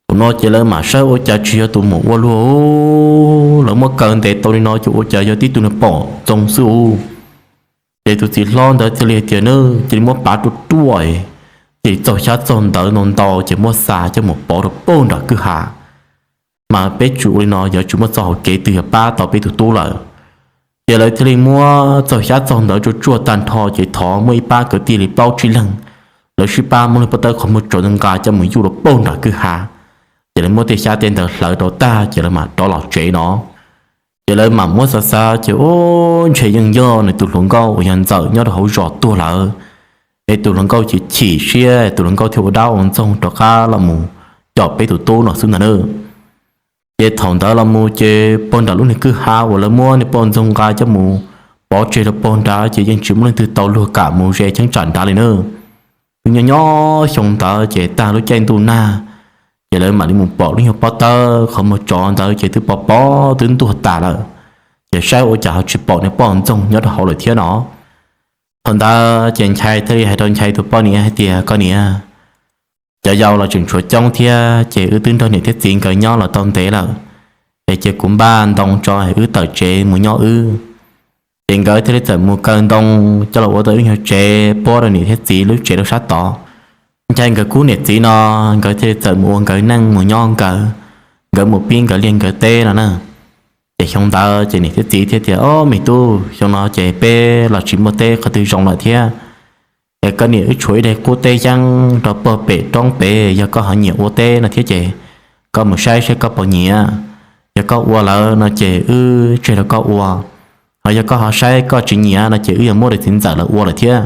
Thaum no ces lawv mam saib ua cas tsis yog tus muam ua luag, lawv muab kaw ntes tau li no ces ua cas yog tib tug niag poj ntxoog xwb lauj. Ces tus txiv hlob ntawd thiaj li hais tias, Neb cia li muab pav ruaj ruaj, ces txaug xyab txaug ntawv ntau ntau ces muab xa coj mus pov rau pag nram kwj ha. Mas peb tsis ua li no yuav tsis muaj txoj hauv kev twg yuav pab tau peb tus tub lawm. Ces lawv thiaj li muab txaug xyab txaug ntawv tsuaj tsuaj tag nrho ces thov muaj ib pab kwv tij li plaub tsib leeg, lawv sib pab muab lub pob tawb qhov muag tsov nqa coj mus yuj rau pag nram kwj ha. Ces lawv muab tej xyab tej ntawv hlawv rau tag ces lawv mam rov los tsev no. Ces lawv mam muab xav xav ces ub, ntshe yeej yog nws tus hluas nkauj uas yog Ntxawm nyob rau hauv zos tuag lawm. Es tus hluas nkauj chim chim siab, tus hluas nkauj thiaj ua dab ua ntxoog rov qab los mus com peb tus tub no xwb ntag na. Ces thaum ntawd los mus ces pag nram lub niag kwj ha uas lawv muab niag poj ntxoog nqa coj mus pov tseg rau pag nrad ces yeej tsis muaj leej twg tau luag kam mus ze cheeb tsam nrad li na. Twb nyob nyob xyoo ntawd ces tag lub caij ntuj nag, ces lawv mam li mus pom lub nyuag pob tawb qhov muag tsov ntawd ces twb pov pob twb ntuag tas lawm. Ces saib ua cas ho tsis pom niag poj ntxoog nyob rau hauv lawm thiab no. Thaum ntawd ces Nchai thiaj li hais rau Nchai tus poj niam hais tias, Koj niam, cov yau los tseem tshuav coob thiab ces wb twb nrog niam thiab txiv nkawd nyob los tau ntev lawm, es cia kuv npaj ntoo tso es wb tawm tsev mus nyob wb. Ces nkawd thiaj li txawm mus kaw ntoo coj los ua tau ib nyuag tsev puab rau niam thiab txiv lub tsev rau sab tod. Nchai nkawd khub niam txiv no, nkawd thiaj li txawm mus ua nkawd neej mus nyob nkawd, nkawd mus pib nkawd liaj nkawd teb no na. Ces xyoo ntawd ces niam thiab txiv thiaj tias, Ob, me tub, xyoo no ces peb los tsis muaj teb qhov twg zoo lawm thiab. Es koj niam wb tshuav ib daim qub teb yeeb rau pag pem roob pem, yog koj ho nyiam ua teb no thiab ces koj mus saib saib koj puas nyiam. Yog koj ua lawm no ces wb tseg rau koj ua, ho yog koj ho saib koj tsis nyiam no ces wb yuav muab rau txiv ntxawm lawv ua lawm thiab.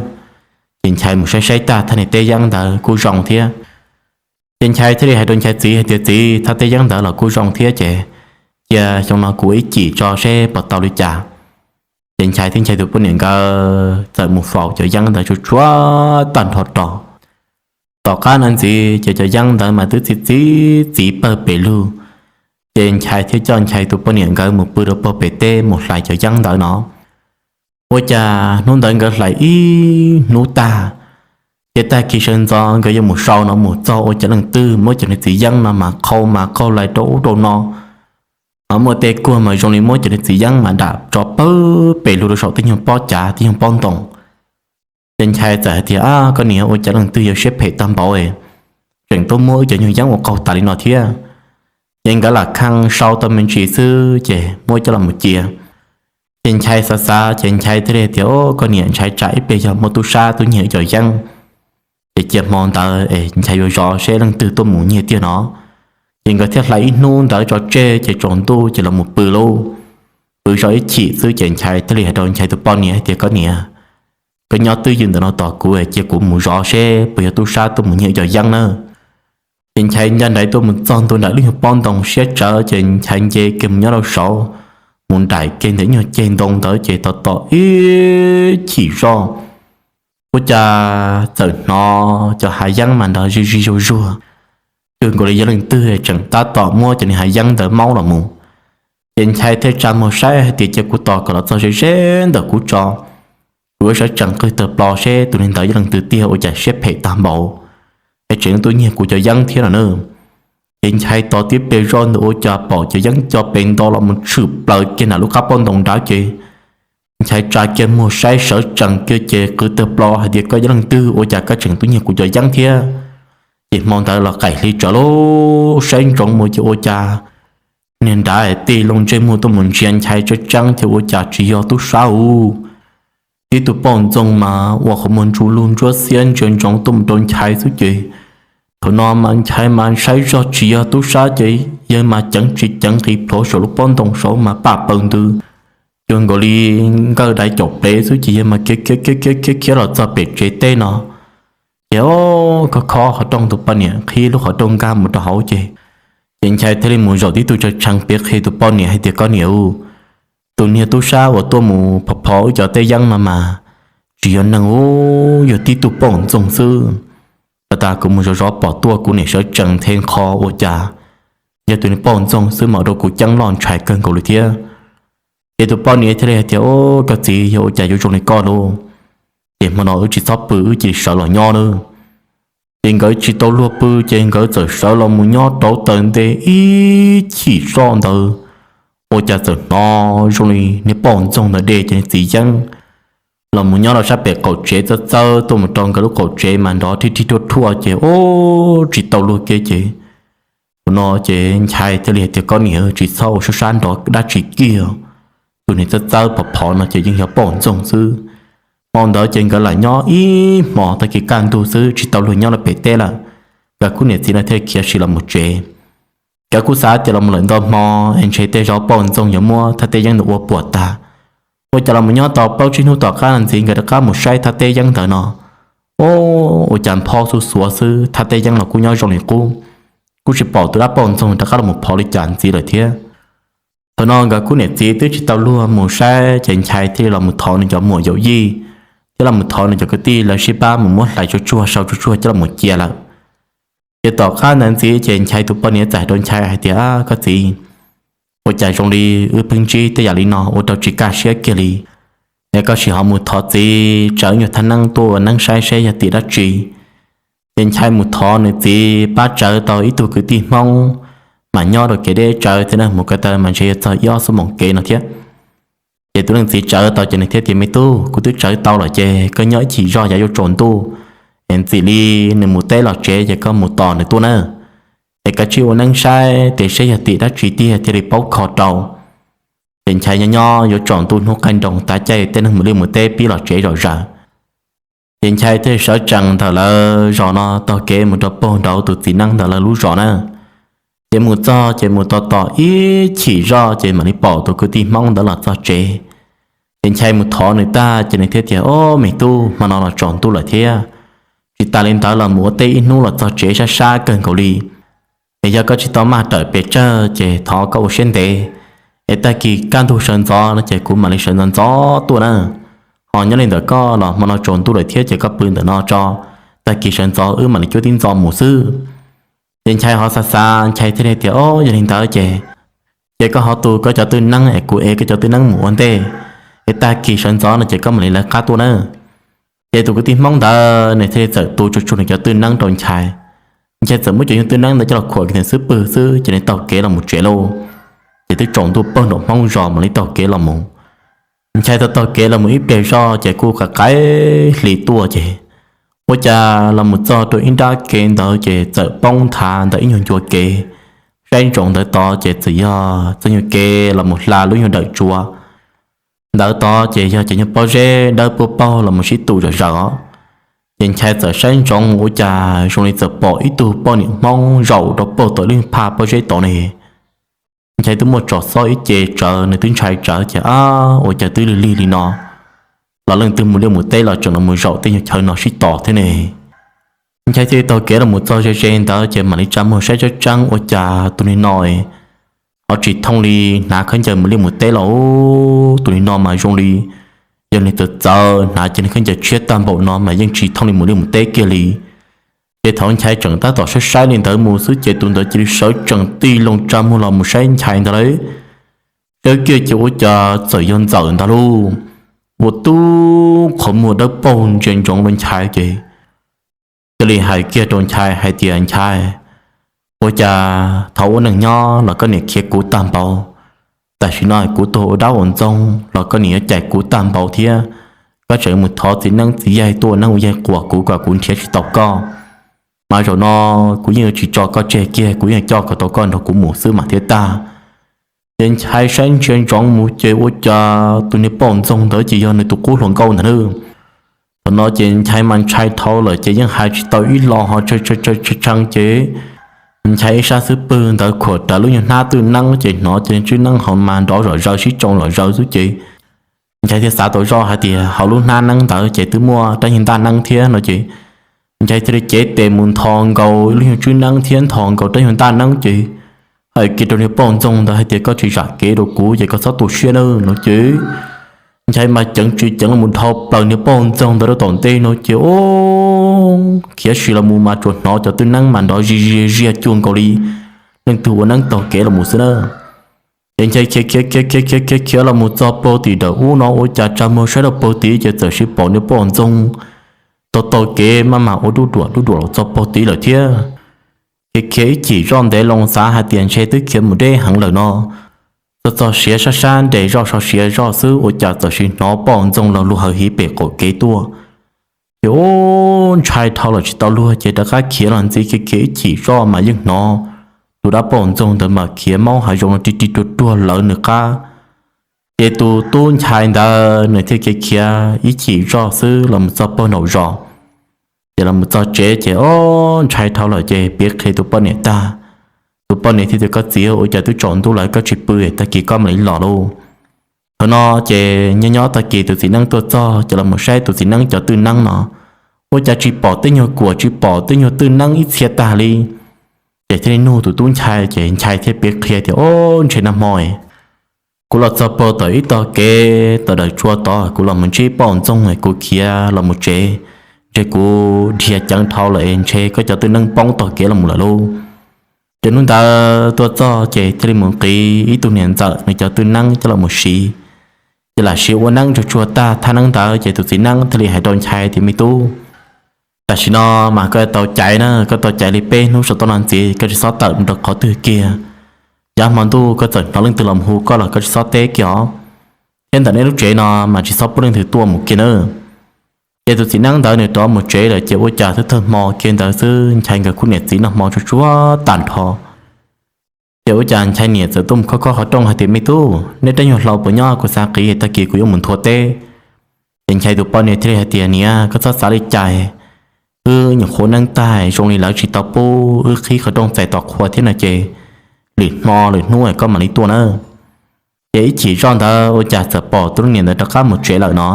Ces Nchai mus saib saib tag thaj niag teb yeeb ntawd kuj zoo thiab. Ces Nchai thiaj li hais rau Nchai txiv hais tias, Txiv, thaj teb yeeb ntawd los kuj zoo thiab ces cia xyoo no kuv ua ib cim tso seb puas tau li cas. Ces Nchai thiab Nchai tus poj niam nkawd txawm mus faus cov yeeb ntawd tsuj tsuav tag nrho rau. Tom qab no ntxiv ces cov yeeb ntawd mas twb txi txiv txiv pawg pem lug. Ces Nchai thiaj coj Nchai tus poj niam nkawd mus pw rau pag pem teb mus hlais cov yeeb ntawd no. Ua cas hnub ntawd nkawd hlais ib hnub tag, ces tag kis sawv ntxov nkawd yuav mus sau no mus txog ua cas leej twg muab cov niag txiv yeeb no mas qhau mas qaug lais rau ub rau no, ho muaj tej kuag mas zoo li muab cov niag txiv yeeb mas dam tso pawg pem lug rau saum tej nyuag pob cav tej nyuag pob ntoo. Ces Nchai txawm hais tias, Ab, koj niam, ua cas leej twg yuav siab phem tag npaum, tseem tuaj muab wb cov nyuag yeeb ua qaug tas li no thiab? Ces nkawd lam khee sau tau me ntsis xwb ces muab coj los cia. Ces Nchai xav xav ces Nchai thiaj li tias, Koj niam, ntshai tsam ib pliag yog muaj tub sab tuaj nyiag wb cov yeeb, ces cia hmo ntawd es Nchai yuav zov seb leej twg tuaj mus nyiag tiag no. Ces nkawd thiaj hlais ib hnub ntawd tso tseg ces tsaus ntuj ces los mus pw lauj. Pw zov ib chim xwb ces Nchai thiaj li hais rau Nchai tus poj niam hais tias, Koj niam, koj nyob twj ywm ntawm no tos kuv, cia kuv mus zov seb puas yog tub sab tuaj mus nyiag cov yeeb na. Ces Nchai ncaj nraim tuaj mus txog ntua nram lub nyuag pob ntoo siab tsawv ces Nchai nce kiag mus nyob rau saud, mus nraim kiag ntawm nyuag ceg ntoo ntawd ces tos tos ib chim zoj, ua cas txawm hnov cov hav yeeb mas nrov zig zig zuag zuag, cuag nkaus li yog leej twg tseem tab tom muab cov niag hav yeeb ntawd maub los mus. Ces Nchai thiaj tsa muag saib hais tias, Cia kuv tos kom los txog ze ze ntawm kuv tso, kuv yuav sawv tsees qw tawg plo seb tus niag ntawd yog leej twg tiag, ua cas siab phem tag npaum es tseem tuaj nyiag kuv cov yeeb thiab no na. Ces Nchai tos tib pliag zoj ntawd ua cas pom cov yeeb co pes nto los mus tshwm plaws kiag nram lub qab pob ntoo nrad ces Nchai tsa kiag muag saib sawv tsees kiag ces qw tawg plo hais tias, Koj yog leej twg ua cas koj tseem tuaj nyiag kuv cov yeeb thiab? Ces hmo ntawd los qaim hli tsawv lub saib ntsoov mus ces ua cas niag nrad tig loo ntsej muag tuaj mus ntsia Nchai tseeb tseeb ces ua cas tsis yog tub sab u. Tib tug poj ntxoog mas ua qhov muag ntsuj lug ntsuab xiab ntsia ntsoov tuaj mus rau Nchai xwb ces thaum no mas Nchai mas saib zog tsis yog tub sab ces yawg mas ceev tsis ceev nqis plhuav saum lub pob ntoo saud mas paj paws ntws, cuag nkaus li nkawj dai caum plev xwb ces yawg mas khiav khiav khiav khiav khiav khiav los txog pem tsev teb no. Ces o, khob khob qhov rooj, tus poj niam qhib lub qhov rooj nkag mus rau hauv ces, ces Nchai thiaj li mus zaum tib tug tshee tshee piav qhia tus poj niam hais tias, Koj niam u, tus niag tub sab uas tuaj mus phov phov wb cov teb yeeb no mas tsis yog neeg u, yog tib tug poj ntxoog xwb. Tag tas kuv mus zov zov pom tuaj kuv niam sawv tsees nthe nqho ua cas yog tus niag poj ntxoog xwb mas ua rau kuv ceeb loj ntshai kawg nkaus li thiab. Ces tus poj niam thiaj li hais tias, O, koj txiv, yog ua cas yuav zoo li koj lauj? Ces hmo no wb tsis txhob pw, wb cia li sawv los nyob nawb. Ces nkawd tsis tau luag pw ces nkawd txawm sawv los mus nyob rau taws nte ib chim zoj ntawd, ua cas txawm hnov zoo li niag poj ntxoog ntawd de cov niag txiv yeeb los mus nyob rau sab pem qaum tsev txawb txawb tuaj mus rau nkawd lub qaum tsev mas nrov rhij rhij rhuaj rhuaj ces ub tsis tau luag kiag ces thaum no ces Nchai thiaj li hais tias, Koj niam, tsis txhob ua sab sab nrov dab tsi kiag. Tus niag txawb txawb phov phov no ces yeej yog poj ntxoog xwb. Hmo ntawd ces nkawd lam nyob ib hmos tag kis kaj ntug xwb tsis tau luag nyob rau pem teb lawm. Nkawd khub niam txiv no thiaj khiav sim los mus tsev. Nkawd kuj xav tias los mus lawm ntau hmo es ntshe tej zaum poj ntxoog yuav muab thaj teb yeeb ntawd ua puas tag. Ua cas los mus nyob tau plaub tsib hnub tom qab ntxiv nkawd rov qab mus saib thaj teb yeeb ntawd no, o, ua cas nphob xuv xuav xwb, thaj teb yeeb los kuj nyob zoo li qub, kuj tsis pom tus dab poj ntxoog rov qab los mus phov li cas ntxiv lawm thiab. Thaum no nkawd khub niam txiv twb tsis tau luag mus saib ces Nchai thiaj li los mus thov nws cov muam yawm yij thiab los mus thov nws cov kwv tij lawv sib pab mus muab hlais tsuag tsuag sau tsuag tsuag coj los mus cia lawm. Ces tom qab ntawd ntxiv ces Nchai tus poj niam txawm hais rau Nchai hais tias, Koj txiv, ua cas zoo li wb pheej ntsib tej yam li no ua rau tsis kaj siab kiag li, es koj sim ho mus thov txiv tsawv nyuag thaj neeb tuaj ua neeb saib seb yog tim dab tsi. Ces Nchai mus thov nws txiv pab tsawv tau ib tug kwv tij Hmoob mas nyob rau kev deb tsawv thiab na, mus ko taw mas ntshe yuav txog ib ob xuab moos kev no thiab. Ces tus leej txiv tsawv tau ces nws thiaj tias, Me tub, kuv twb tsawv tau lawm ces koj nyob ib chim zog yav yuav tsaus ntuj es ntxim li nws mus teb los tsev ces koj mus tos nws tuaj na, es koj sim ua neeb saib tes seb yog tim dab tsi tiag thiaj li paub kho rau. Ces Nchai nyob nyob yuav tsaus ntuj hnub qaij nroos tav caij tej neeg mus liaj mus teb pib los tsev zom zaws. Ces Nchai thiaj sawv tsees ntawm lawv zos no taug kev mus rau puag nraud tus txiv neeb ntawd lawv lub zos na. Ces mus txog ces mus tos tos ib chim zoj ces mam li pom tus kwv tij Hmoob ntawd los txog tsev. Ces Nchai mus thov nws tag ces nws thiaj tias, Ob, me tub, hmo no los tsaus ntuj lawm thiab, tsis tas li ntawd los mus ua teb ib hnub los txog tsev sab sab kawg nkaus li. Es yog koj tsis tau maj tawm pes tsawg ces thov koj ua siab ntev, es tag kis kaj ntug sawv ntxov no ces kuv mam li sawv ntxov ntxov tuaj na. Ho nyob li ntawm koj los hmo no tsaus ntuj lawm thiab ces koj pw ntawm no tso, tag kis sawv ntxov wb mam li cuab tib ntxov mus xwb. Ces Nchai ho xav xav, Nchai thiaj li tias, Ob, yog li ntawd ces, ces koj ho tu koj cov twj neeb es kuv ev koj cov twj neeb mus ua ntej, es tag kis sawv ntxov no ces koj mam li lawv qab tuaj na. Ces tus kwv tij Hmoob ntawd nws thiaj li txawm tu tsuag tsuag nws cov twj neeb rau Nchai. Nchai txawm muab cov nyuag twj neeb ntawd coj los khuam kiag nws xub pwg xwb ces nws taug kev los mus tsev lauj. Ces twb tsaus ntuj pawg nram Hmoob zos mam li taug kev los mus. Nchai tau taug kev los mus ib pliag zoj ces kuj qaim qaim hli tuaj ces ua cas los mus txog rau ib nrab kev ntawd ces txawm poob nthav ntawm ib nyuag ncua kev. Saib ntsoov ntawd tod ces txawm yog txoj nyuag kev los mus hla lub nyuag dawm tsua. Ntawd tod ces yog cov nyuag pob zeb dawb paug paug los mus sib tu zom zaws os. Ces Nchai txawm saib ntsoov ua cas zoo li txawm pom ib tug poj niam Hmoob zaum rau puag tom lub nyuag phaj pob zeb tod ne. Nchai twb muaj tsom xob ib ce tsawv, nws twb ntshai tsawv ces, Ab, ua cas twb lig lig li no los leej twg mus liaj mus teb los tseem los mus zaum tej nyuag chaw no sib tos thiab ne. Nchai thiaj li taug kev los mus txog ze ze ntawd ces mam li tsa muag saib tseeb tseeb ua cas tus niag no ho tsis thooj li hnav khaub ncaws mus liaj mus teb los. Tus niag no mas zoo li yog nws txawv txawv hnav cov niag khaub ncaws tshiab tag npaum no mas yeej tsis thooj li mus liaj mus teb kiag li. Ces thaum Nchai tseem tab tom saib saib li ntawd mus xwb ces tus ntawd cia li sawv tsees tig loo tsa muag los mus saib Nchai ntag lauj. Saib kiag ces ua cas txawm yog Ntxawm ntag lauj, ua tub qhov muag dawb paug ntsia ntsoov rau Nchai ces thiaj li hais kiag rau Nchai hais tias, Nchai, ua cas thaum ua neej nyob los koj niam khiav kuv tag npaum, tam sim no kuv tuag ua dab ua ntxoog los koj niam yuav cais kuv tag npaum thiab. Koj tseem mus thov txiv neeb txiv yaig tuaj ua neeb ua yaig quas kuv kom kuv nrhiav tsis tau koj. Mas zaum no kuv yeej yuav tsis tso koj tseg kiag, kuv yeej coj kom tau koj nrog kuv mus xwb mas thiaj tag. Ces Nchai saib ntsia ntsoov mus ces ua cas tus niag poj ntxoog ntawd ces yog nws tus qub hluas nkauj ntag nawb. Thaum no ces Nchai mas ntshai dhau lawm ces yeej hais tsis tau ib los ho tshee ces Nchai ib sab xub pwg ntawd khuam rawv lub nyuag hnab twj neeb ces hnov ces tswb neeb ho mas nrov zom zaws sib tsoo zom zaws xwb ces Nchai thiaj xav tau zoj hais tias hauv lub hnab neeb ntawd ces twb muaj rab nyuag ntaj neeb thiab no ces Nchai thiaj li cev tes mus nthos nkaus lub nyuag tswb neeb thiab nthos nkaus rab nyuag ntaj neeb ces hais kiag rau niag poj ntxoog ntawd hais tias, Koj tsis zam kev rau kuv ces koj txhob tu siab nawb no ces Nchai mas ceev tsis ceev los mus dhau plaws niag poj ntxoog ntawd rau tom ntej no ces, o, khiav sim los mus mas tsuas hnov cov twj neeb mas nrov zia zia zia cuag nkaus li leej twg ua neeb taug kev los mus xwb na. Ces Nchai khiav khiav khiav khiav khiav khiav khiav los mus txog puag tim dawm ub no ua cas tsa muag saib rau puag tid ces txawm sim pom niag poj ntxoog taug taug kev maj mam ua dub duam dub duam los txog puag tid lawm thiab. Khiav khiav ib chim zoj ntev loo xav hais tias ntshe twb khiav mus deb heev lawm no, Txog txog siav sab sab nres zoj so siav zoj xwb ua cas txawm sim hnov poj ntxoog los luag hawv hiv pem qaum kev tuaj. Ces ub, ntshai dhau lawm tsis tau luag ces rov qab khiav los ntxiv, khiav khiav ib chim zoj mas yeej hnov tus dab poj ntxoog ntawd mas khiav maub hav zoov no ri ri ruag ruag lawv nws qab. Ces tus tub Nchai ntawd nws thiaj khiav khiav ib chim zoj xwb los mus txog pog nraum zos. Ces los mus txog tsev ces ub, ntshai dhau lawm ces piav qhia tus poj niam tag. Tus poj niam thiaj tias, Koj txiv, ua cas twb tsaus ntuj lawm koj tsis pw, tag kis koj mam li los lauj. Thaum no ces nyob nyob tag kis tus txiv neeb tuaj txog ces los mus saib tus txiv neeb cov twj neeb no, ua cas tsis pom tej nyuag kuam tsis pom tej nyuag twj neeb ib txhia tag li. Ces thiaj li nug tus tub Nchai ces Nchai thiaj piav qhia tias, Ub, ntshe nag hmo kuv los txog pog tom ib tog kev tom dawm tsua tod, kuv los mus ntsib poj ntxoog, kuv khiav los mus tsev, ntshe kuv dhia ceev dhau lawm es ntshe koj cov twj neeb poob tog kev los mus lawm lauj. Ces hnub ntawd tuaj txog ces thiaj li mus nqis ib tug niam ntxawm nws cov twj neeb coj los mus siv. Ces lam siv ua neeb tsuag tsuag tag thaj neeb ntawd ces tus txiv neeb thiaj li hais rau Nchai tias, Me tub, tam sim no mas koj tau caiv na, koj tau caiv li peb hnub saum toj no ntxiv, koj tsis txhob tawm mus rau qhov twg kiag. Yav hmo ntuj koj txawm hnov leej twg los hu koj los koj tsis txhob teb kiag os, thiab ntawm nej lub tsev no mas tsis txhob pub leej twg tuaj mus kiag na. Ces tus txiv neeb ntawd nws rov mus tsev lawm ces ua cas twb tag hmo kiag ntawd xwb Nchai nkawd khub niam txiv noj hmo tsuag tsuag tag nrho. Ces ua cas Nchai niam txawm tuaj mus khob khob qhov rooj hais tias, Me tub, neb rab nyuag hlau puas nyob, kuv xav qiv tag kis kuv yuav mus nthua teb. Ces Nchai tus poj niam thiaj li hais tias, Niam, koj txhob xav li cas, wb nyuam qhuav neeb tag zoo li lawv tsis tau pub wb qhib qhov rooj txais tom qhua thiab no ces lwm hmo lwm hnub koj mam li tuaj na. Ces ib chim zoj ntawd ua cas txawm pom tus leej niam ntawd rov qab mus tsev lawm no.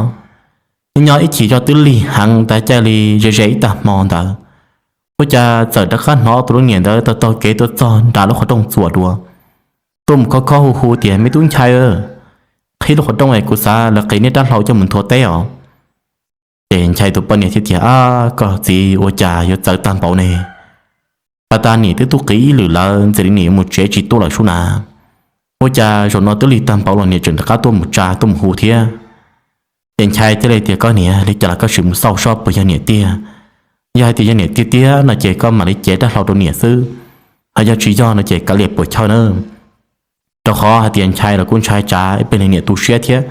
Nyob nyob ib chim zoj twb lig heev ntawd, caij li ze ze ib tag hmo ntawd, ua cas txawm rov qab hnov tus leej niam ntawd taug taug kev tuaj txog nram lub qhov rooj txuas dua, tuaj mus khob khob hu hu tias, Me tub Nchai, qhib lub qhov rooj es kuv xav lawv qiv nej rab hlau coj mus nthua teb os. Ces Nchai tus poj niam thiaj tias, Ab, koj txiv, ua cas yuav txawv tag npaum ne? Pas tas niam twb tuaj qiv ib lwm lawm, ntxim li niam yuav mus tsev tsis tuaj lawm sub na. Ua cas zaum no twb lig tag npaum los niam tseem rov qab tuaj mus tsa tuaj mus hu thiab? Ces Nchai thiaj li tias, Koj niam, li cas los koj sim mus xauj seb puas yog niam tiag. Yog hais tias yog niam tiag tiag no ces koj mam li cev rab hlau rau niam xwb, ho yog tsis yog no ces kav liam puas chawj na. Rau qhov hais tias Nchai los kuj ntshai tsam ib pliag nws niam tu siab thiab.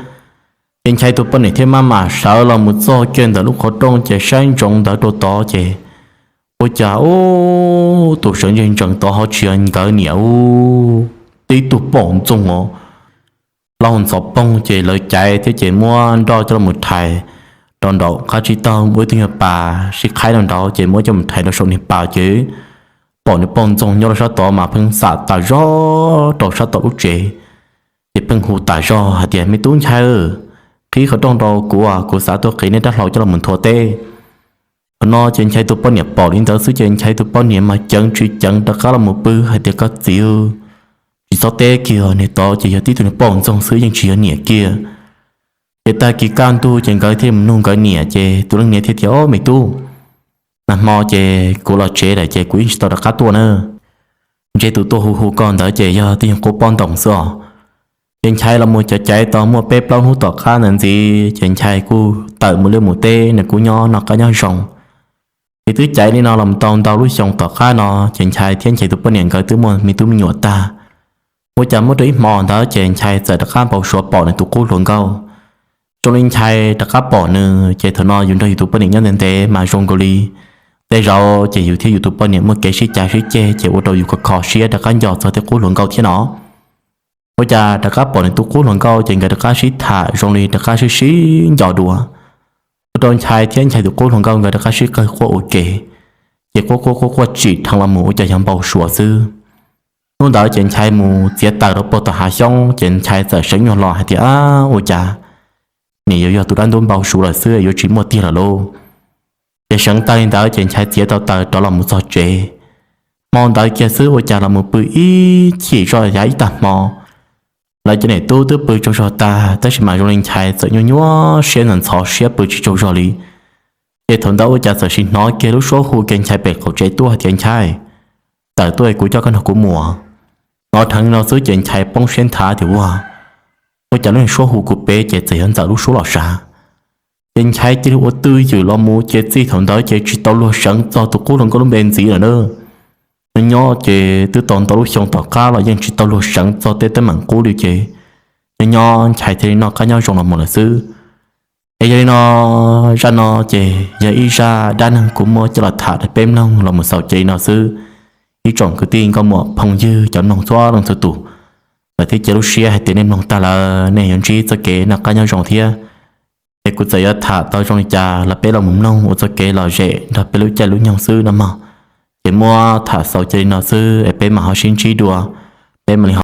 Ces Nchai tus poj niam thiaj maj mam sawv los mus txog kiag ntawm lub qhov rooj ces saib ntsoov ntawd rau tod ces ua cas ub, tus sawv ntseg ntsees tod ho tsis yog nkawd niam ub, tib tug poj ntxoog os, laub hau ntxhov poog ces lawv caiv thiab ces muab nroj coj los thais rau nraum qab tsib taug, muaj ib tug nyuag pas sib qhaib rau nraud ces muab coj mus thais rau saum niag pas ces pom nws poj ntxoog nyob rau sab tod mas pheej xam tas zog rau sab tom lub tsev. Ces pheej hu tas zog hais tias, Me tub Nchai, qhib qhov rooj rau kuv, kuv xav tuaj qiv nej rab hlau coj los nthua teb. Thaum no ces Nchai tus poj niam pom li ntawd xwb ces Nchai tus poj niam mas ceev tsis ceev rov qab los mus pw hais tias, Koj txiv, tsis txhob teb kiag, niag tod ces yog tib tug niag poj ntxoog xwb yeej tsis yog niam kiag. Ces tag kis kaj ntug ces nkawd thiaj mus nug nkawd niam ces tus leej niam thiaj tias, Ob, me tub, nag hmo ces kuv los tsev lawm ces kuv yeej tsis tau rov qab tuaj na. Ntshe tus tuaj hu hu koj ntawd ces yog tib nyuag qub pob ntoos xwb os. Ces Nchai los mus caiv caiv tau muaj peb plaub hnub tom qab ntawd ntxiv ces Nchai kuj tawm mus liaj mus teb, nws kuj nyob noj qab nyob zoo. Ces twb caiv li no los tau ntau lub xyoo tom qab no ces Nchai thiab Nchai tus poj niam nkawd twb muaj me tub me nyuam tag. Ua cas muaj rau ib hmo ntawd ces Nchai txawm rov qab npau suav pom nws tus qub hluas nkauj. Zoo li Nchai rov qab pom nws ces thaum no yus nrog yus tus poj niam nyob ntev ntev mas zoo nkaus li tej zaum ces yus thiab yus tus poj niam muaj kev sib cav sib ceg ces ua rau yus kho kho siab rov qab nco txog tej qub hluas nkauj thiab no. Ua cas rov qab pom nws tus qub hluas nkauj ces nkawd rov qab sib tham zoo li rov qab sib sib nco dua. Ua rau Nchai thiab Nchai tus qub hluas nkauj nkawd rov qab sib qawg quaj ua ke, ces quaj quaj quaj quaj tsim dheev los mus ua cas yog npau suav xwb. Hnub ntawd ces Nchai mus txiav taws rau puag tom hav xyoob ces Nchai txawm seev nyuag los hais tias, Ab, ua cas nim yuav yog tus dab ntub npau suav lawm xwb, yuav tsis muaj tiag lawm lauj. Ces seev tag li ntawd ces Nchai txiav tau taws rov los mus txog tsev. Hmo ntawd kiag xwb ua cas los mus pw ib chim zoj yav ib tag hmo. Lawv cov niam tub twb pw tsaug zog tag tab sis mas zoo li Nchai txawm nyuaj nyuaj siab ntxhov ntxhov siab pw tsis tsaug zog li. Ces thaum ntawd ua cas txawm sim hnov kiag lub suab hu kiag Nchai pem qaum tsev tuaj hais tias, Nchai, tawm tuaj kuv coj koj nrog kuv mus. Hnov dheev no xwb ces Nchai poob siab nthav tias, Ua, ua cas lub suab hu kuv pem ces txawm yog Ntxawm lub suab los sav. Ces Nchai cia li ua twj ywm los mus ces txij thaum ntawd ces tsis tau luag seev txog tus qub hluas nkauj lub npe ntxiv lawm na. Nyob nyob ces twb tau ntau lub xyoo tom qab los yeej tsis tau luag seev txog tej teeb meem qub li ces nyob nyob nchais thiaj li noj qab nyob zoo los mus lawm xwb. Es yog li no, zaj no ces yog ib zaj dab neeg kuv muab coj los tham rau peb mloog los mus xaus cia li no xwb. Ib tsoom kwv tij nkauj muam phooj ywg cov mloog txhua leej txhua tus, lawv thiab cia lub siab hais tias nej mloog tag lawm nej yuav ntsib txoj kev noj qab nyob zoo thiab. Es kuv txawm yuav tham tau zoo li cas los peb los mus mloog ua txoj kev lom zem nrog peb lub caij lub nyoog xwb no mog. Ces muab tham xaus cia li no xwb es peb mam ho sib ntsib dua, peb mam li ho